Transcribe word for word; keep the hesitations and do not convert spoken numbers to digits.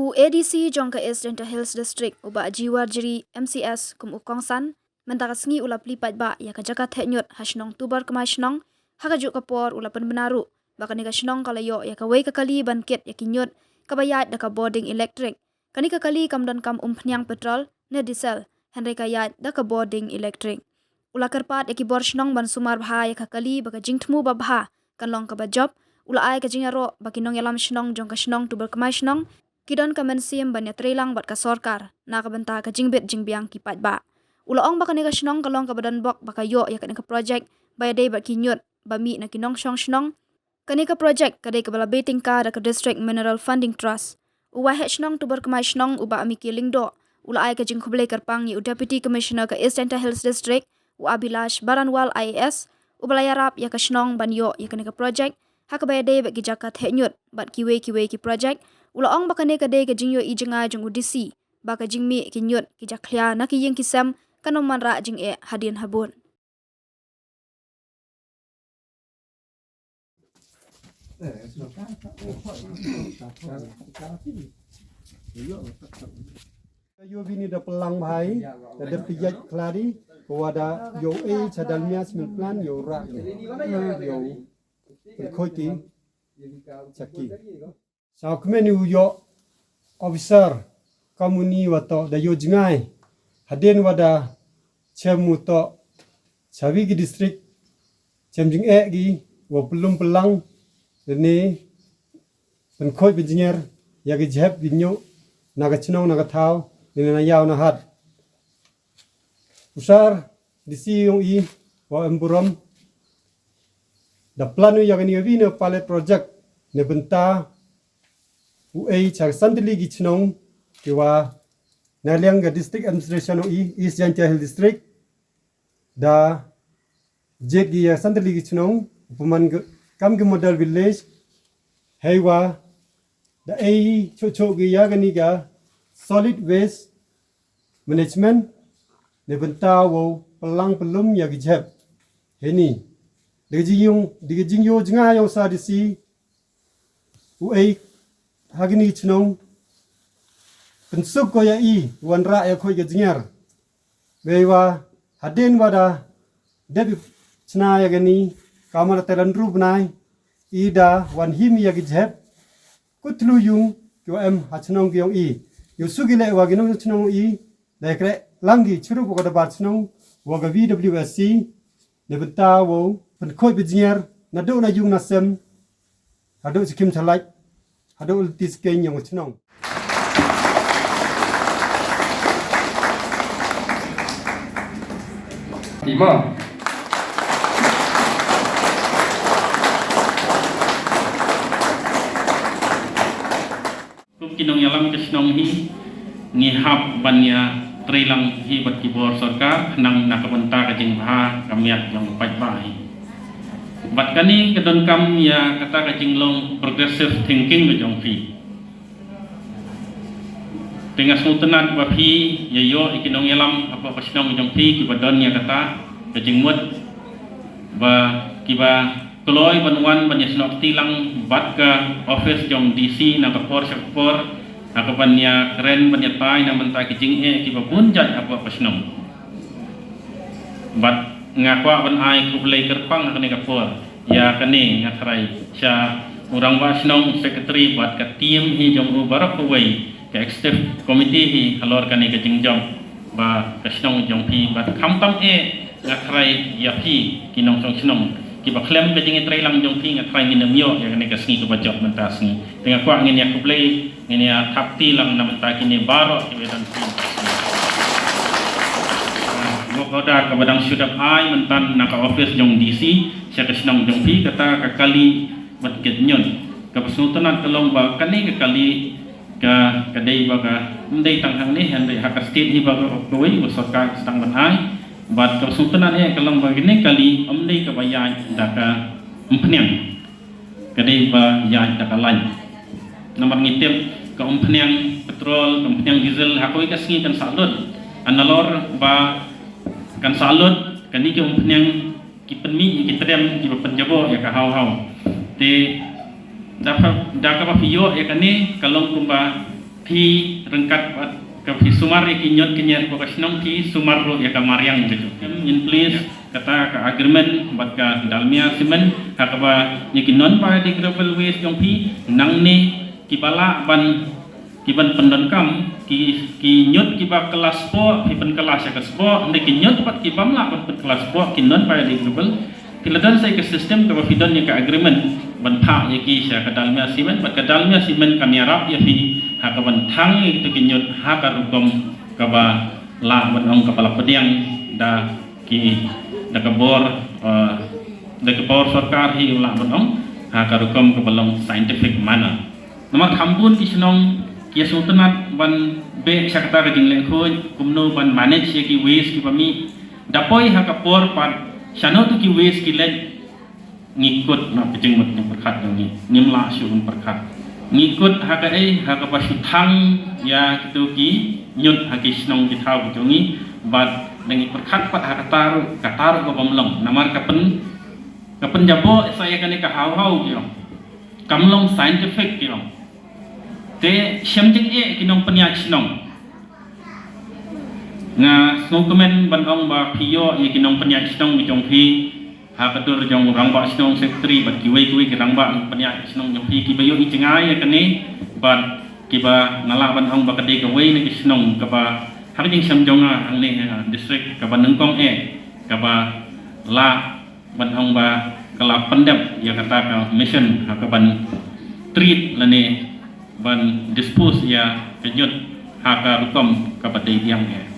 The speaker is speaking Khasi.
U A D C jong ka East Jaintia Hills District, u Bah Jiwar Jri M C S, kum u kongsan, mynta ka sngi u la plie paidbah ïa ka jaka theh ñiut ha shnong Tuber Kmai Shnong, ha kajuh ka por u la pynbna ruh ba kane ka shnong ka la ïoh ïa kawei ka kali ban kit ïa ki ñiut kaba ïaid da ka bording elektrik. Kane ka kali kam donkam umphniang petrol ne diesel, hynrei ka ïaid da ka bording elektrik. U la kyrpad ïa ki bor shnong ban sumar bha ïa ka kali ba ka jingthmu babha kan long kaba jop. U la ai ka jingïaroh ba ki nongïalam shnong jong ka shnong Tuber Kmai Shnong ki don ka mynsiem ban ïatreilang bad ka sorkar na ka bynta ka jingbit jingbiang ki paidbah. U la ong ba kane ka shnong ka long kaba donbok ba ka ïoh ïa kane ka projek ba ïadei bad ki ñiut ba mih na ki nongshong shnong. Kane ka projek ka dei kaba la beh tyngka da ka District Mineral Funding Trust. U Waheh Shnong Tuber Kmai Shnong u Bah Micky Lyngdoh u la ai ka jingkhublei kyrpang ïa u Deputy Commissioner ka East Jaintia Hills District, u Abhilash Baranwal I A S, uba la ïarap ïa ka shnong ban ïoh ïa kane ka projek ha kaba ïadei bad ki jaka theh ñiut bad kiwei kiwei ki projek. U la ong ba kane ka dei ka jingïohi jngai jong u D C ba ka jingmih ki ñiut ki jakhlia na ki ïing ki sem kan ym wanrah jingeh hadien habud. Ka ïoh bini da pynlang bha, da dep pynjah khladi, ka wa da ïoh e cha Dalmia Cement Plant ïoh rah ïoh, ïoh pynkhoi ki cha ki. Sa kmen u ïoh officer kam uni wa toh da ïoh jngai. Hadien wa da chem u toh cha wi ki district, chem jingeh ki wa pynlum pynlang, lane pynkhoi pynjngiar ïa ki jhep ki ñiuh na ka chnong na ka thaw, lane na ïaw na hat. U sar D C yong i wa em burom da plan u ïa kani ka wi na pilot project ne bynta u ei cha san tylli ki chnong ki wa na liang ka district administration yong i, East Jaintia Hill District, da jied ki ïa san tylli ki chnong, u pynman ka, kam ki model village, hei wa da ei choh choh ki ïa kani ka solid waste management ne bynta wow pynlang pynlum ïa ki jhep. Heini da ka jingïoh, da ka jingïoh jngai yong sa D C u ei ha kini ki chnong, pynsuk ko ïa i wanrah ïa khoi ka jngar. Wei wa hadien wa da dep i chna ïa kani, ka ma da te hynru bnai, i da wan him ïa ki jhep. Kut tlu yung ki wa em ha chnong ki yong i, ïoh su ki leh wa ki nong chnong i da ïa kreh lang ki chirup wa ka dabar chnong wa ka V W S C ne bynta wow pynkhoi pynjngiar naduh na yung na sem haduh chikim chalait, haduh lynti skeiñ yong ka chnong. Ima. Kum ki nongïalam ka shnong hi, ngi hap ban ïa trei lang hi bad ki bor sorkar, khnang na ka bynta ka jingbha ka miat jong u paidbah hi. Bad kane ka donkam ïa kata ka jinglong progressive thinking ka jong phi. Te nga sngewtynnat ba phi ïa ïoh ïa ki nongïalam hapoh ka shnong jong phi kiba don ïa kata ka jingmut ba kiba kloi ban wan ban ïa snoh kti lang bad ka office jong D C na ka por sha ka por, ha ka ban ïa kren ban ïa tai na mynta ki jingeh kiba bun jait hapoh ka shnong. Bad nga kwah ban ai khublei kyrpang ha kane ka por ïa kane nga tharai sha u rangbah shnong, secretary bad ka team hi jong u baroh kawei ka executive committee hi halor kane ka jingjop ba ka shnong jong phi. Bad khamtam eh nga tharai ïa phi ki nongshong shnong kiba khlem ka jingïatrei lang jong phi, nga tharai ngin ym ïoh ïa kane ka sngi kaba jop mynta sngi. Te nga kwah ngin ïa khublei, ngin ïa thap kti lang na mynta kine baroh kiba don phi. Mo ka order kaba dang shu dep ai mynta na ka office jong D C sha ka shnong jong phi, kata ka kali bad kit ñiut. Kaba sngewtynnat ka long ba kane ka kali ka, ka dei ba ka, ym dei tang hangne, hynrei ha ka state hi ba ka, kawei ba sorkar ka sdang ban ai. Bad kaba sngewtynnat eh ka long ba kane ka kali ym dei kaba ïaid da ka umphniang, ka dei ba ïaid da ka light. Namar ngi tip ka umphniang petrol, ka umphniang diesel ha kawei ka sngi kan sah lut. Nalor ba kan sah lut, kane ka umphniang ki pynmih ïa ki tdem kiba pynjaboh ïa ka haw haw. Te da ka, da kaba phi ïoh ïa kane ka long kumba Phi ryngkat bad ka phi sumar ïa ki ñiut ki ñiut ka shnong, phi sumar ruh ïa ka mariang ka jong. Ngin please kata ka agreement bad ka Dalmia Cement ha kaba ïa ki non biodegradable waste jong phi nangne kiba lah ban, ki ban pyndonkam, ki, ki ñiut kiba kylla spah phi pynkylla sha ka spah, hynrei ki ñiut pat ki bym lah ban pynkylla spah, ki non biodegradable, phi la don sa ïa ka system kaba phi don ïa ka agreement ban phah ïa ki sha ka Dalmia Cement, bad ka Dalmia Cement kan ïarap ïa phi ha ka ban thang ïa kito ki ñiut ha ka rukom kaba lah ban ong kaba la pdiang da ki, da ka bor, eh, da ka bor sorkar hi, lah ban ong ha ka rukom kaba long scientific manner. Namar kham bun ki shnong ki ïa sngewtynnat ban beh sha kata ka jingleh khuid kumno ban manage ïa ki waste kiba mih. Da poi ha ka por pat shano tu ki waste ki leit, ngi kut na ka jingmut jingpyrkhat jong ngi, ngim lah shuh ban pyrkhat. Ngi kut ha kaei, ha kaba shu thang ïa kito ki ñiut ha ki shnong ki thaw ki jong ngi, bad da ngi pyrkhat pat ha kata ruh, kata ruh ka bym long. Namar ka pyn, ka pynjaboh sa ïa kane ka haw haw ki ong. Kam long scientific ki ong. Te shem jingeh ki nongpynïaid shnong. Nga sngewkmen ban ong ba phi ïoh ïa ki nongpynïaid shnong ki jong phi ha ka dur jong rangbah shnong, secretary bad kiwei kiwei ki rangbah pynïaid shnong jong phi kiba ïoh i jngai ïa kane, bad kiba nga lah ban ong ba ka dei kawei na ki shnong kaba ha ka jingshem jong nga hangne ha district kaba nyngkong eh kaba lah ban ong ba ka la pyndep ïa kata ka mission ha ka ban treat lane ban dispose ïa ka ñiut ha ka rukom kaba dei biang eh.